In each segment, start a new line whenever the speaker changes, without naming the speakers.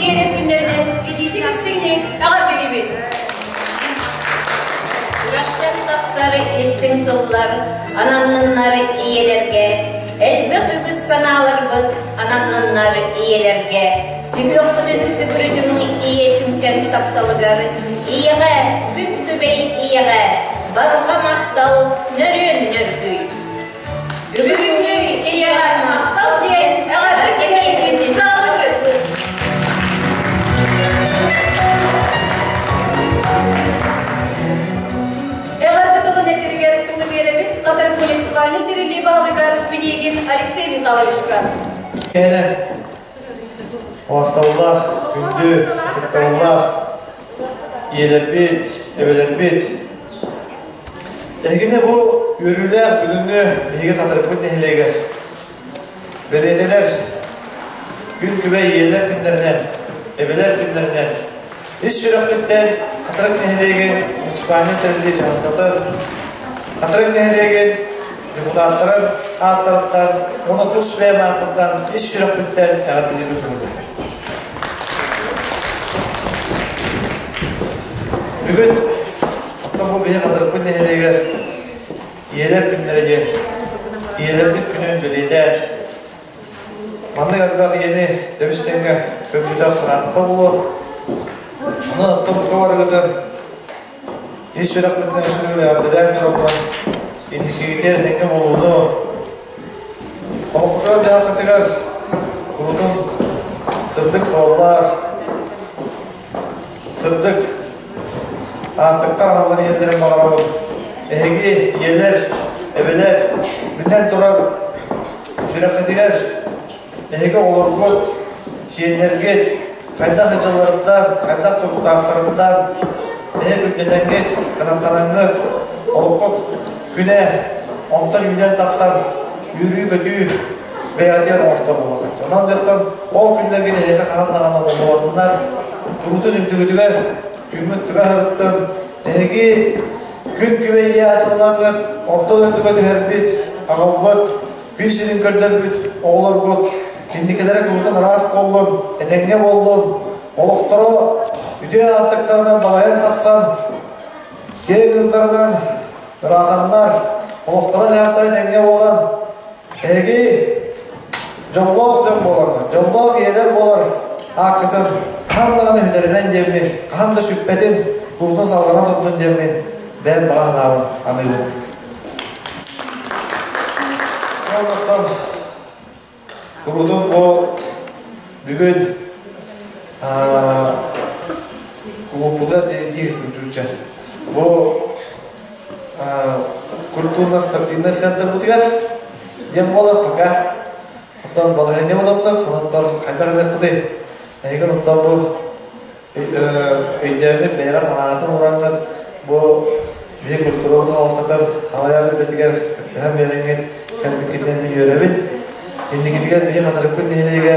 ийэлэр күннэринэн итиитик истиҥник эҕэрдэлиибит! Сүрэхтэн тахсар истиҥ тыллар ананныннар ийэлэргэ, элбэх үгүс санааларбыт ананныннар ийэлэргэ, сүһүөхпүтүн сүгүрүтүҥ ийэ сүҥкэн тапталыгар, ийэҕэ, күн күбэй ийэҕэ, барҕа махтал, нөрүөн нөргүй! Бүгүҥҥү ийэҕэ махтал диэн эҕэрдэ кэһиибит саҕалыыбыт. Эҕэрдэ тылын этэригэр тылы биэрэбит Хатырык муниципальнай тэриллии баһылыгар Пинигин Алексей Михайловичка.
Кэнэ Оосталлаах, күндү, ытыктабыллаах ийэлэрбит, эбэлэрбит, Эһигини бу үөрүүлээх бүгүҥҥү биһиги Хатырыкпыт нэһилиэгэр бэлиэтэнэр күн күбэй ийэлэр күннэринэн, эбэлэр күннэринэн ис сүрэхпиттэн Хатырык нэһилиэгин муниципальнай тэриллии дьаһалтатын, Хатырык нэһилиэгин депутаттарын ааттарыттан уонна тус бэйэм ааппыттан ис сүрэхпиттэн эҕэрдэлиибин көҥүллэһэбин. Бүгүн оттон бу биһи Хатырыкпыт нэһилиэгэр ийэлэр күннэрэ диэн ийэлэрбит күнүн бэлиэтээн маннык элбэх ийэни тэбис-тэҥҥэ көрбүтэ ырааппыта буолуо. Онон оттон бука барыгытын ис сүрэхпиттэн сүрүн эҕэрдэлээн тураммын инникигитигэр этэҥҥэ буолууну олоххутугар дьаһаххытыгар курутун сырдык суоллар Сырдык аартыктар аһыллан иһэллэрин баҕарабын. Эһиги, ийэлэр, эбэлэр, биллэн турар, сүрэххитигэр эһиги оҕолоргут, сиэннэргит хайдах дьылларыттан, хайдах туруктаахтарыттан эһи күннэтэҥҥит, кынаттанаҥҥыт, олоххут күнэ онтон үүнэн тахсан үөрүү-көтүү бэйэҕитигэр оҥостор буолуоххут. Онон дьоттон ол күннэргит эһиэхэ хаһан даҕаны умнуллубатыннар, куруутун үрдүгүтүгэр күммүт туга аһарыттан эһиги күн күбэй ийэ атылаҥҥыт орто дойдуга түһэрбит, аҕалбыт, күн сирин көрдөрбүт оҕолоргут инникилэрэ куруутун ыраас буоллун, этэҥҥэ буоллун, олохторо үтүө аартыктарынан далайан тахсан, киэҥ ыырдарынан ыраатаннар, олохторо-дьаһахтара этэҥҥэ буолан, Эһиги дьоллоох дьон буоларгыт, дьоллоох ийэлэр буолар ааккытын хаһан даҕаны сүтэримэн диэммин, хаһан да сүппэтин, куруутун салҕана турдун диэммин бэйэм баҕа санаабын аныыбын. Сондуктан куруутун бу бүгүн кулууппутугар дии чуучча. Бу культурно-спортивнай центрбытыгар диэн буолар пока оттон балаһыанньа бодоннор онтон хайдах гыныахпытый эһигин оттон бу өйдөөммүт бэйэҕэ санааҕытын ураҥҥыт бу биһи культурабыт салалтатын салайар үлэтигэр кыттыһан биэрэҥҥит кэлбиккитинэн мин үөрэбит инникитигэр биһи хатырыкпыт нэһилиэгэ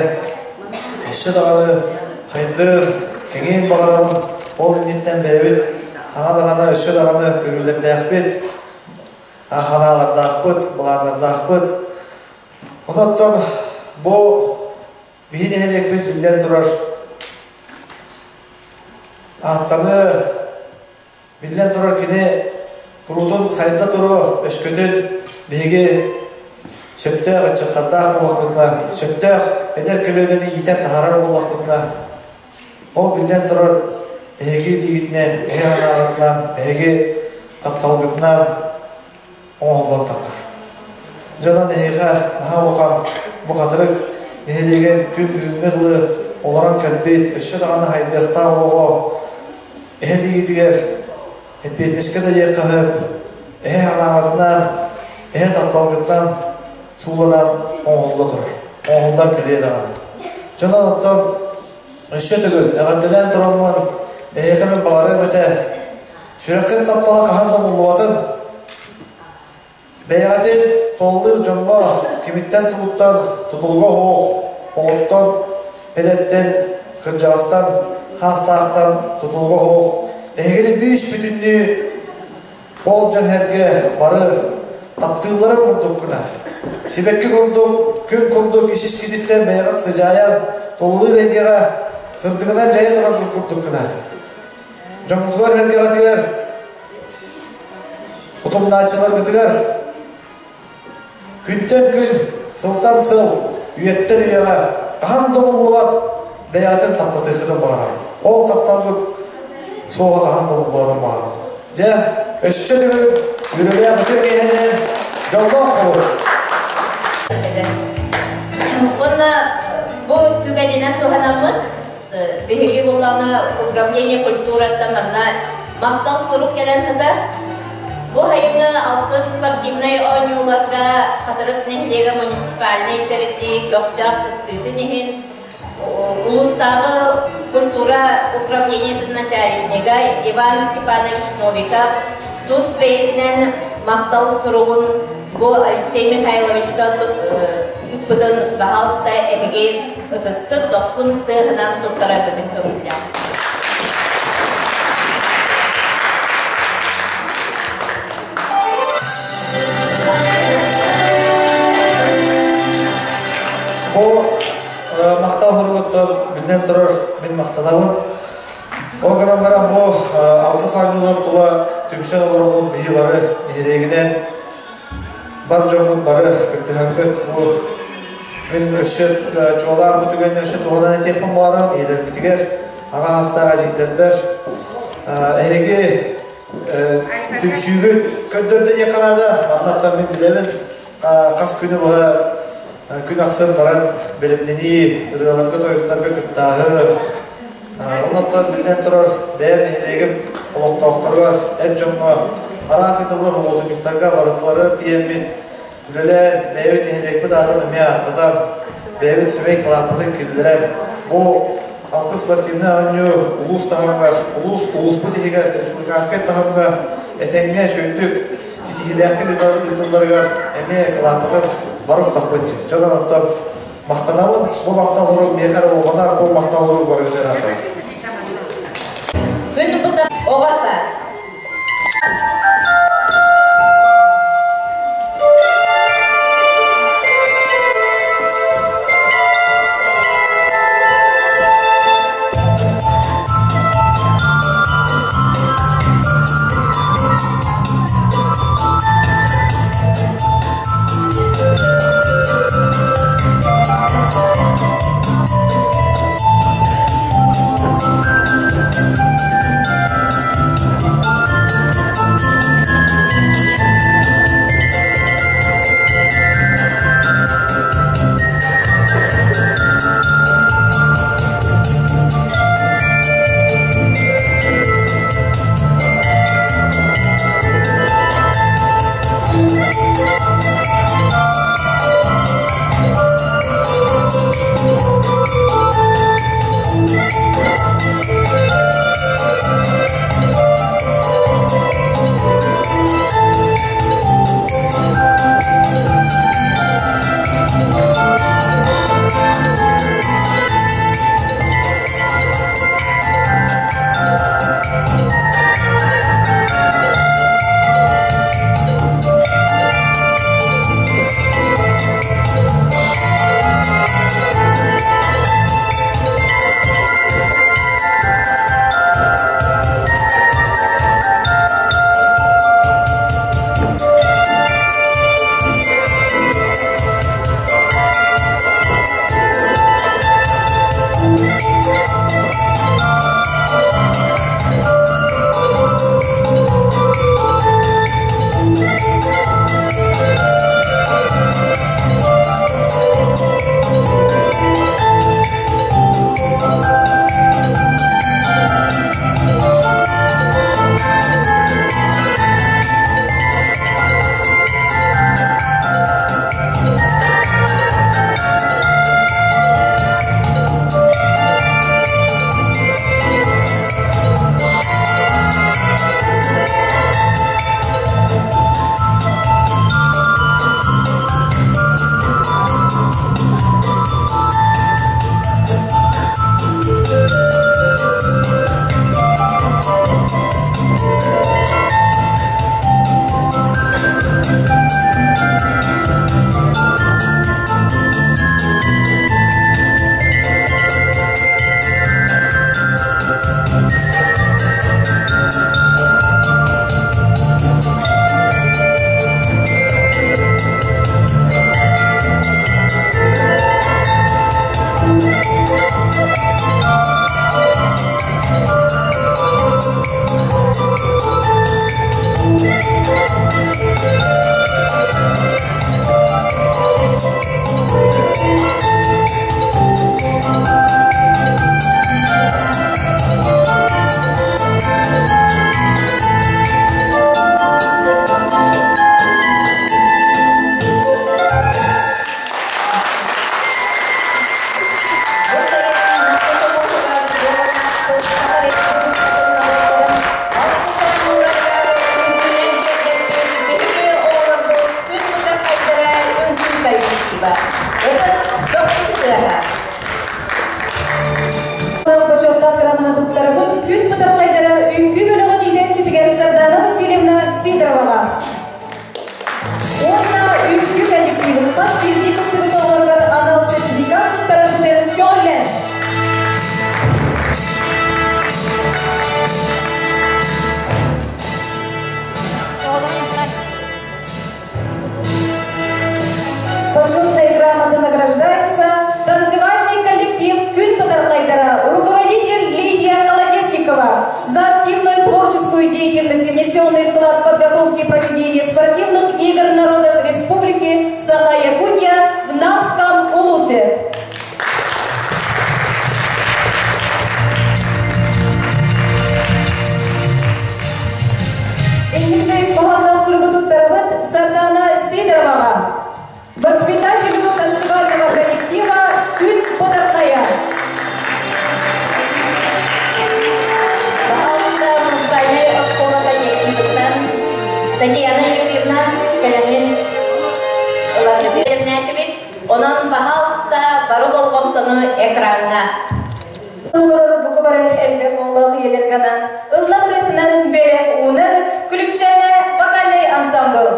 өссө даҕаны хайдыр кэҥиэн баҕарабын ол инниттэн бэйэбит Хаҥа даҕаны, өссө даҕаны көрүүлэрдээхпит, ханаалардаахпыт, былааннардаахпыт. Онон бу биһи нэһилиэкпит биллэн турар ааттаны биллэн турар кини куруутун сайда туруо, өскөтүн биһиги сөптөөх ыччаттардаах буоллахпытына, сөптөөх эдэр көлүөнэни иитэн таһаарар буоллахпытына, Ол биллэн турар, эһиги илиигитинэн, эһи санааҕытынан, эһиги тапталгытынан оҥоһуллан таххар. Дьонон эһиэхэ наһаа улахан бу хатырык нэһилиэгин күн бүгүҥҥэ дылы олорон кэлбит, өссө даҕаны хайдыахтаах олоҕо эһи илиигитигэр эппиэтинэскэ да диэххэ сөп, эһи санааҕытынан, эһи тапталгытынан сууланан оҥоһулла турар, оҥоһуллан кэлиэ даҕаны. Дьонон оттон Өссө төгүл эҕэрдэлээн тураммын, эһиэхэ мин баҕарыам этэ, сүрэххит таптала хаһан да умуллубатын, бэйэҕитин тулалыыр дьоҥҥо кимиттэн-тугуттан тутулуга суох, оҕоттон, эдэттэн, кырдьаҕастан, хаастаахтан тутулуга суох, эһигини бүүс-бүтүннүү Ол дьон эргэ бары таптыылларын курдук гына, сибэкки курдук, күн курдук ис-искититтэн бэйэҕит сыдьаайан, тулалыыр эйгэҕэ сырдыгынан дьайа турар курдук гына. Дьоҥҥутугар сэргэҕитигэр, утумнааччыларгытыгар күнтэн күн, сылтан сыл, үйэттэн үйэҕэ хаһан да умуллубат бэйэҕитин таптатыаххытын баҕарабын. Ол тапталгыт суоҕа хаһан да умуллубатын баҕарабын. Дьэ, өссө төгүл үөрүүлээх үтүө киэһэнэн дьоллоох буолун!
Уонна бу түгэнинэн туһанаммыт биһиги буллаҕына управление культураттан манна махтал сурук кэлэн сытар. Бу сайыҥҥы алтыс спортивнай оонньууларга Хатырык нэһилиэгэ муниципальнай тэриллии көхтөөх кыттыытын иһин улуустааҕы культура управлениетын начальнига Иван Степанович Новиков тус бэйэтинэн махтал суругун бу Алексей Михайловичка ыыппытын баһаалыста эһиги ытыскыт дохсун тыаһынан туттараргытын көҥүллээх.
Бу махтал суругуттан биллэн турар мин махтанабын. Ол гынан баран бу алта саанньылар тула түмсэн олороммут биһи бары нэһилиэгинэн бар дьоммут бары кыттыһаммыт бу мин өссө чуолаан бу түгэннэ өссө туһанан этиэхпин баҕарам ийэлэрбитигэр аҕа аастаах эдьиийдэрбэр эһиги түмсүүгүт көрдөрдө диэххэ наада маннаттан мин билэбин хас күнү быһа күн ахсын баран бэлэмнэнии ырыаларга тойуктарга кыттааһын оннуттан биллэн турар бэйэм нэһилиэгим олохтоохторугар эр дьоҥҥо араас ыытыллар уотунньуктарга барытыларыгар тиийэммит үлэлээн бэйэбит нэһилиэкпит аатын эмиэ ааттатан бэйэбит сэмэй кылааппытын киллэрэн бу алтыс спортивнай оонньуу улуус таһымыгар улуус улууспут иһигэр республиканскай таһымҥа этэҥҥэ үчүгэйдик ситиһиилээхтик ыытылларыгар эмиэ кылааппытын бары кутахпыт дьон оттон махтанабын бу махтал сурук миэхэ эрэ буолбатах бу махтал сурук барыгытыгар аатырар
Күн быта оҕо саас. Татьяна Юрьевна кэлэммин ыларгытын Онон баһаалыста бары болҕомтону экраҥҥа. Олорор бука бары элбэх оҕолоох ийэлэргэ анаан ыллам ырыатынан бэлэх уунар Күлүмчээнэ вокальнай ансамбыл.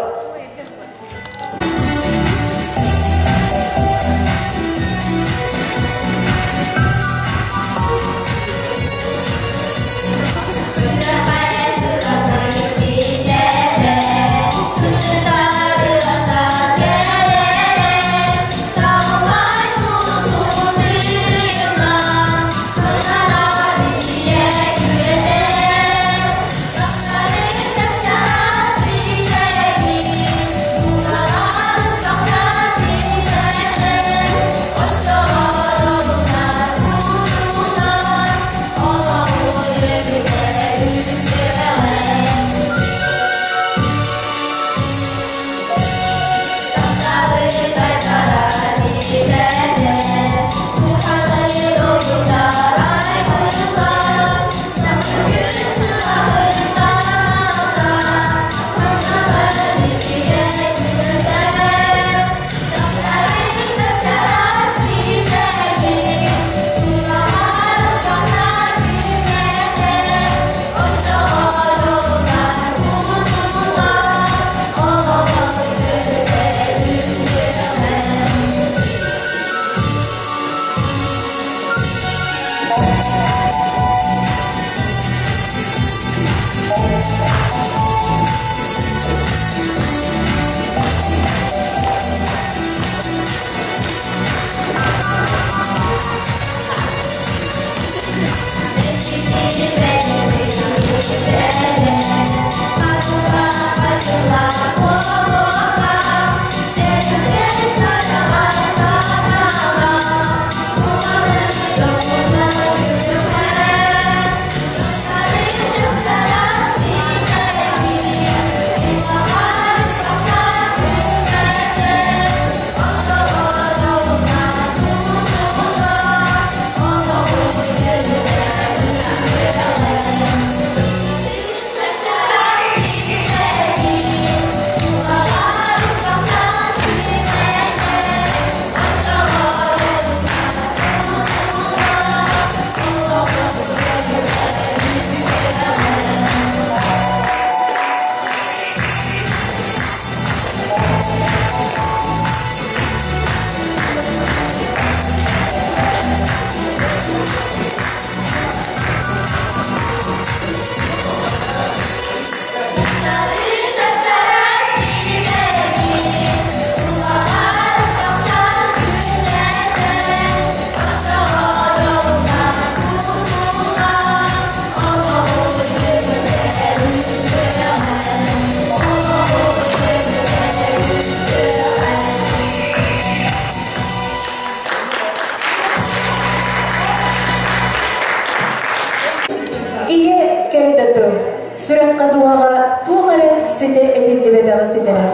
Ийэ кэрэ да тыл, сүрэххэ дууһаҕа туох эрэ ситэ этиллибэтэҕи ситэрэр,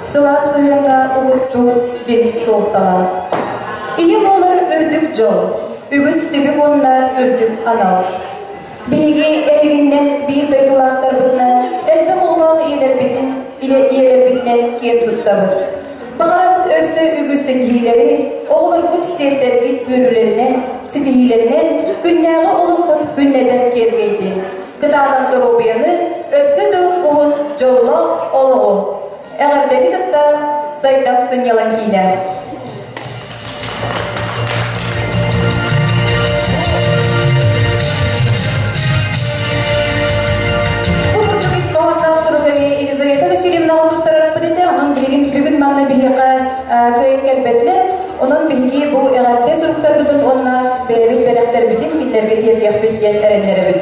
сылаас сыһыаҥҥа угуттуур дириҥ суолталаах. Ийэ буолар үрдүк дьол, үгүс түбүк уонна үрдүк анал. Биһиги эһигиннэн биир дойдулаахтарбытынан элбэх оҕолоох ийэлэрбитин, ийэлэрбитинэн киэн туттабыт. Баҕарабыт өссө үгүс ситиһиилэри, оҕолоргут сиэттэргит үөрүүлэринэн, ситиһиилэринэн күннээҕи олоххут күннэтэ киэргэйдин. Кытаанах доруобуйаны, өссө да уһун дьоллоох олоҕу! Эҕэрдэни кытта Сайдам сынньалаҥ киинэ. Бу курдук ис хоһоонноох сурук эмиэ Елизавета Васильевнаҕа туттарарбыт этэ. Онон билигин бүгүн манна биһиэхэ кыайан кэлбэтилэр. Онон биһиги бу эҕэрдэ суруктарбытын уонна бэйэбит бэлэхтэрбитин кинилэргэ тиэрдиэхпит диэн эрэннэрэбит.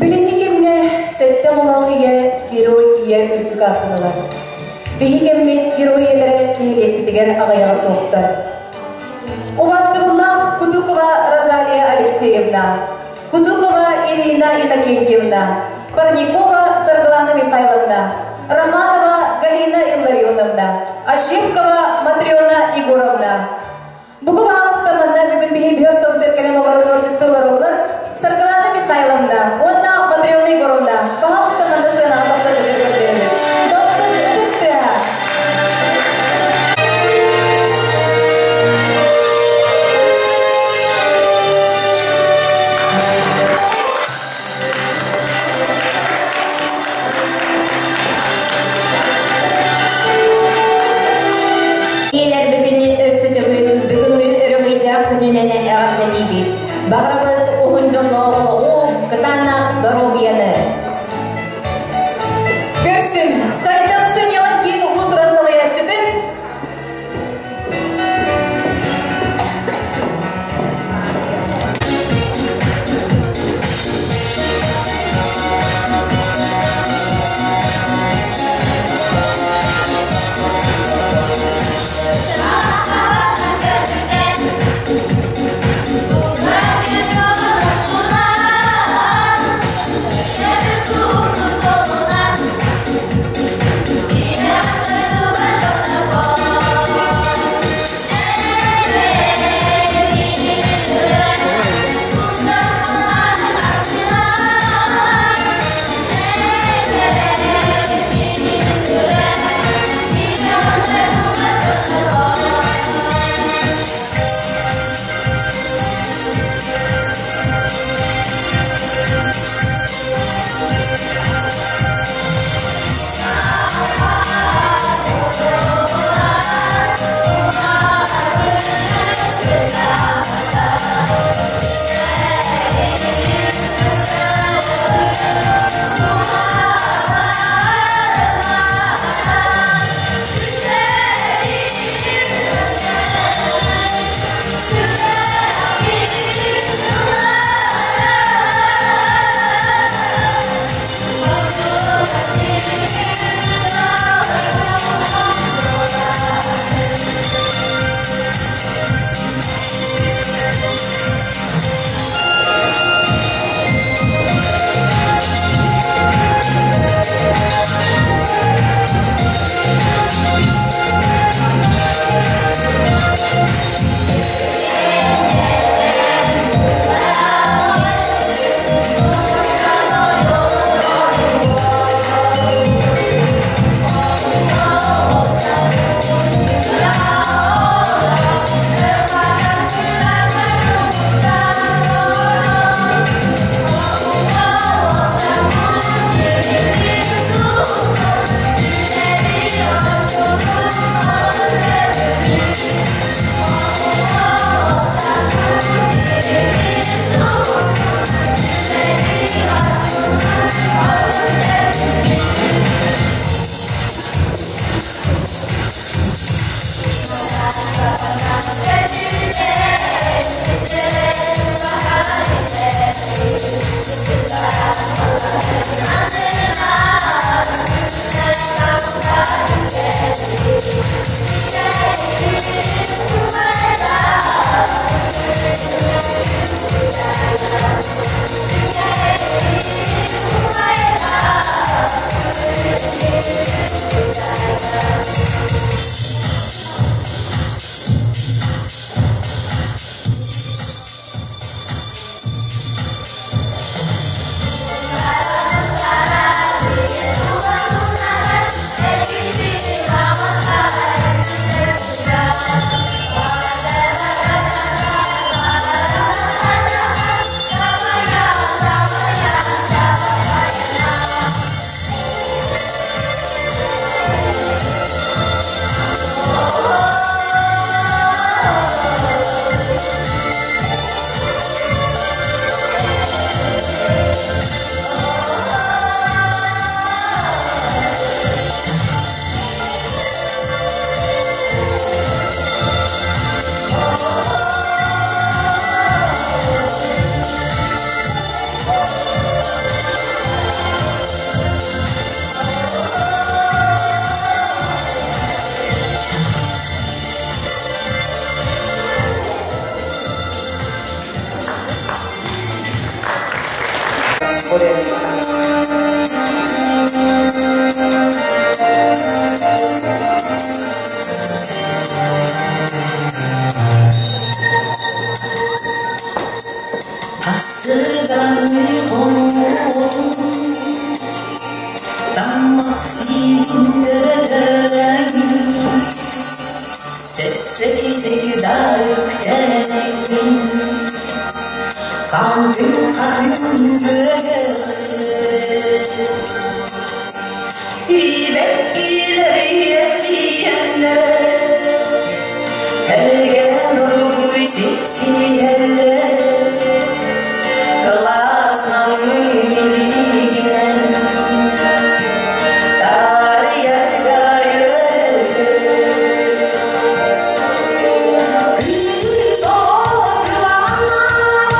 Билиҥҥи кэмҥэ сэттэ оҕолоох ийэ герой ийэ үрдүк аатын ылар. Биһи кэммит герой ийэлэрэ нэһилиэкпитигэр аҕыйаҕа суохтар. Убастыбыллаах Кутукова Розалия Алексеевна, Кутукова Ирина Иннокентьевна, Парникова Саргылана Михайловна, Романова Галина Илларионовна, Ощепкова Матрена Егоровна. Буку баҕаласта манна бүгүн биһи биһөр тобутер кэлэн олорор ыалдьыттылар олар Саргылана Михайловна уонна Матрена Егоровна баҕаласта манна сыанаҕа тахсар көрдөһөбүт. Дохсун ытыс тыаһа.
Ийэлэрбитин өссө төгүл бүгүҥҥү өрөгөйдөөх күнүнэн эҕэрдэлиибит. Баҕарабыт уһун дьоллоох олоҕу, кытаанах доруобуйаны.
Көрсүн, Сайдам сынньалаҥ киин уус-уран салайааччытын
Хасырганы хонуутун Таммах сиигин өрөтөлөҥ Чэпчэкитик да үктэнэҥҥин Хаантын хатын Сибэккилэр тиийэннэр Эргэн оргууй сипсиһэллэр Кылаас намыын илиигинэн Таарыйарга үөрэллэр Кыыс оҕо кылааннаах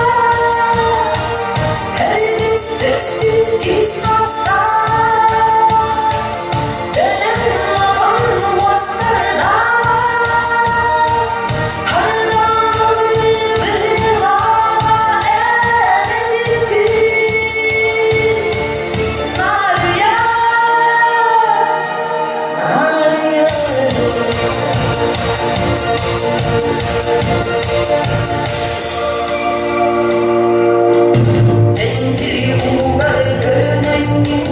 Эргис түспүт кис хастаах Дэнэн лабам муостардаах Хардаҕалы быһыылааҕа эбиппит Нарыйа, Нарыйа. Дьэҥкир уугар көрүнэҥҥин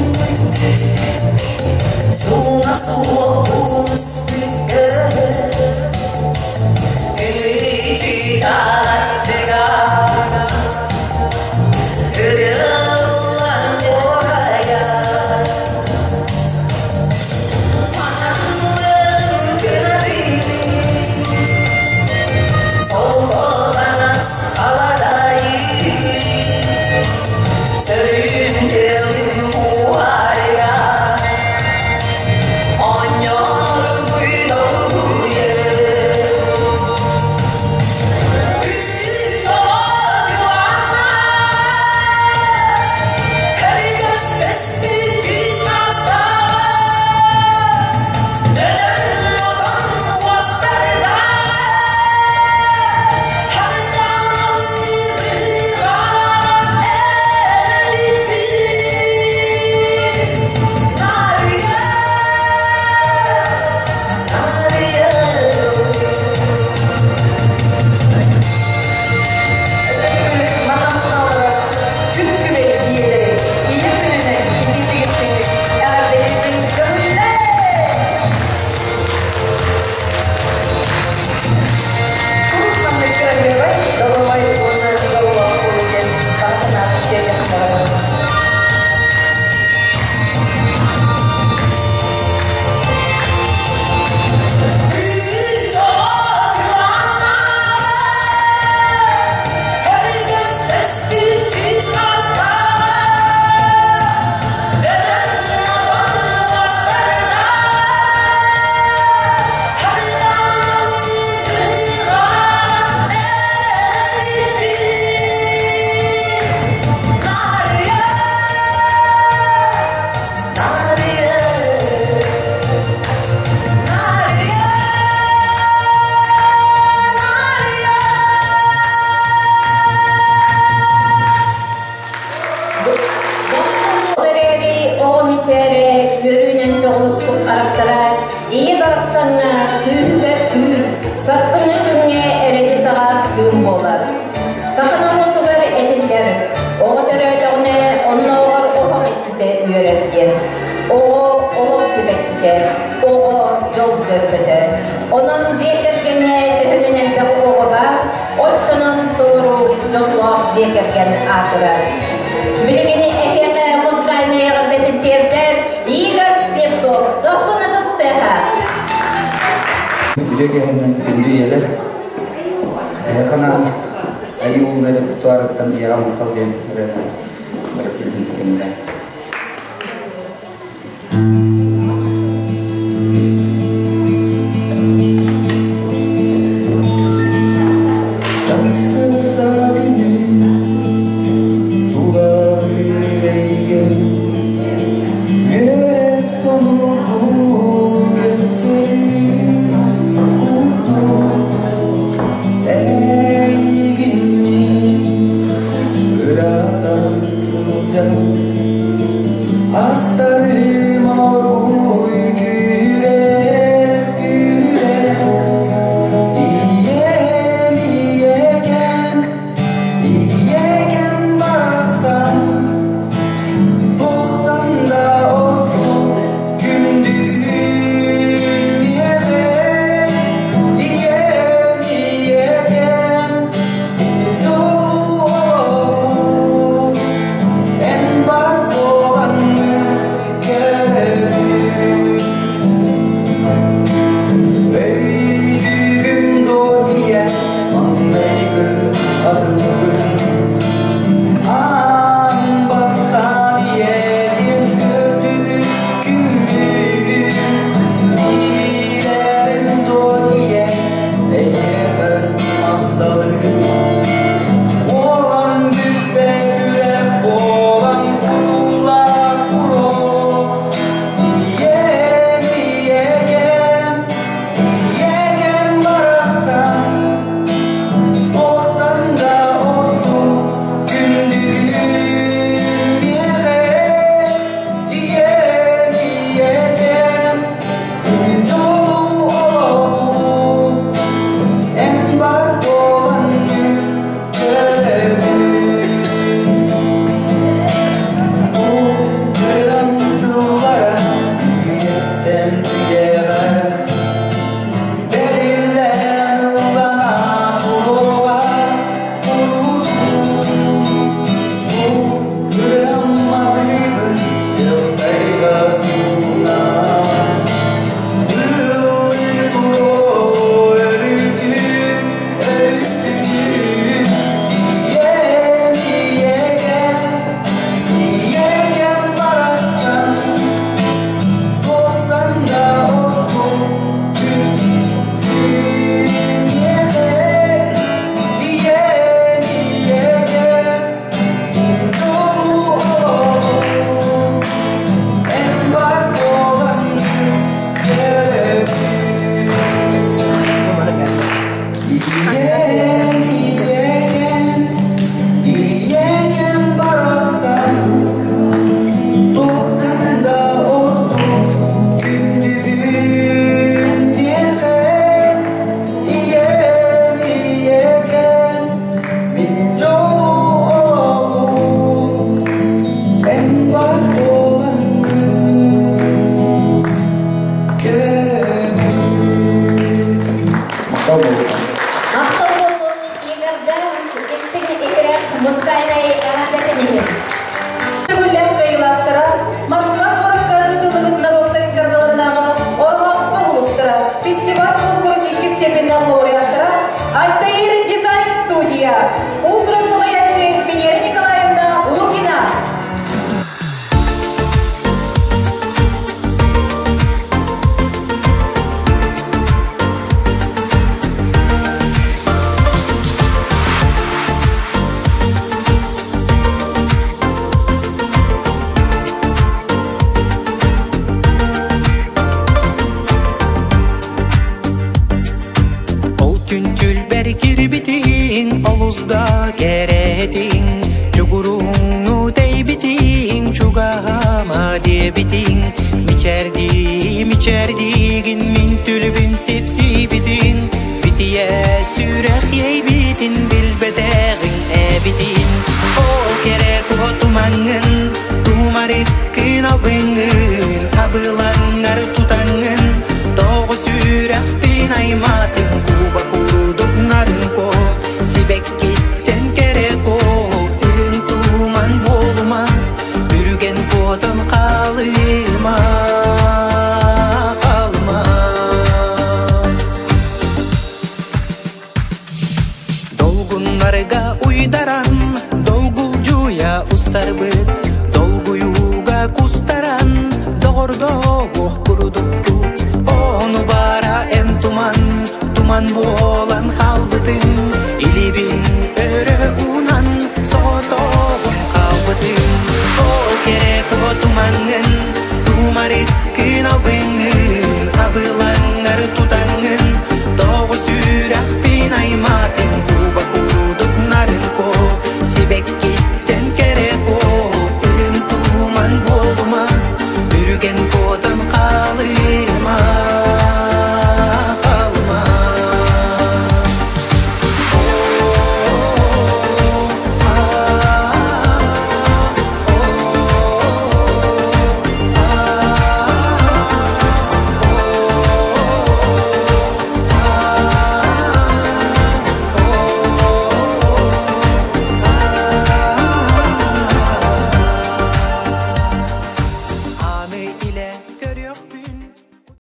Сууна суох кууспүккэ Күнүчү чаҕаттыга Ырыллан орайа Манылын кынатыны Солболанас халадайы Сөрүүн тыалын уһаарыга Оонньоорбуй долгуйа Кыыс оҕо Кэргэспэспит күүс таастааҕа Дьэдьэн отон уостардааҕа Хардаҥалыы быһыылааҕа эбиппит Нарыйа, Нарыйа.
Күн күбэй ийэлэри, ийэ күнүнэн итиитик-истиҥник эҕэрдэлиибин көҥүллээ! Куруук маннык кыраһыабай, доруобай уонна дьоллоох буолуу диэн баҕа санаабын тиэрдиэххэ баҕарабын.
Кыыс оҕо кылааннааҕа Өргөспөспүт күүс таастааҕа Дьэдьэн отон уостардааҕа Хардаҥалыы быһыылааҕа эбиппит Нарыйа, Нарыйа, Нарыйа, Нарыйа.
Дохсун эрээри оҕо мичээрэ үөрүүнэн чоҕулуспут харахтара ийэ барахсаҥҥа күүһүгэр күүс, сарсыҥҥы күҥҥэ эрэни саҕар кыым буолар. Саха норуотугар этиллэр, оҕо төрөөтөҕүнэ оннооҕор оһох иччитэ үөрэр диэн. Оҕо олох сибэккитэ, оҕо дьол дьөрбөтө. Онон дьиэ кэргэҥҥэ төһөнөн элбэх оҕо баар, оччонон толору дьоллоох дьиэ кэргэн аатырар. Билигин эһиэхэ музыкальнай эҕэрдэтин тиэрдэр Игорь Слепцов, Дохсун ытыс тыаһа.
Үтүө киэһэнэн күндү ийэлэр, эһиэхэ анаан Айыы Уһун репертуарыттан Ийэҕэ махтал диэн ырыаны бэлэхтиирбин көҥүллээҥ. Сарсыарда күнүн тулалыыр эйгэм үөрэ сонургуу көрсөрүн курдук эйигин мин ыраата сылдьан.
музыкальнай эҕэрдэтин иһин.
Төгүллээх кыайыылаахтара Москва куоракка ыытыллыбыт норуоттар ыккардыларынааҕы Орхоохпо улуустара фестиваль конкурс иккис степеннээх лауреаттара Альтаир дизайн студия уус-уран салайааччы Венера Николаевна Лукина.
Ол түн түлбэр кирбитиҥ, олус да кэрэтиҥ, чугуруҥну тэйбитиҥ, чугаһама диэбитиҥ, мичээрдии мичээрдиигин мин түлүбүн сипсибитиҥ, битийэ сүрэх иэйбитин билбэтэҕиҥ эбитин. Ол кэрэ куо тумаҥҥын, тумарыккын албыҥҥын, абылаҥҥар тутаҥҥын, тоҕо сүрэхпин аймаатыҥ, куба курдук нарын ко, сибэккиттэн кэрэ ко, үрүҥ туман буолума, бүрүгэн куотан хаалыма, хаалыма. Долгуннарга уйдаран, долгулдьуйа устарбыт, долгуйууга кустаран, доҕордоох курдукту. Ону бара эн туман, туман буол.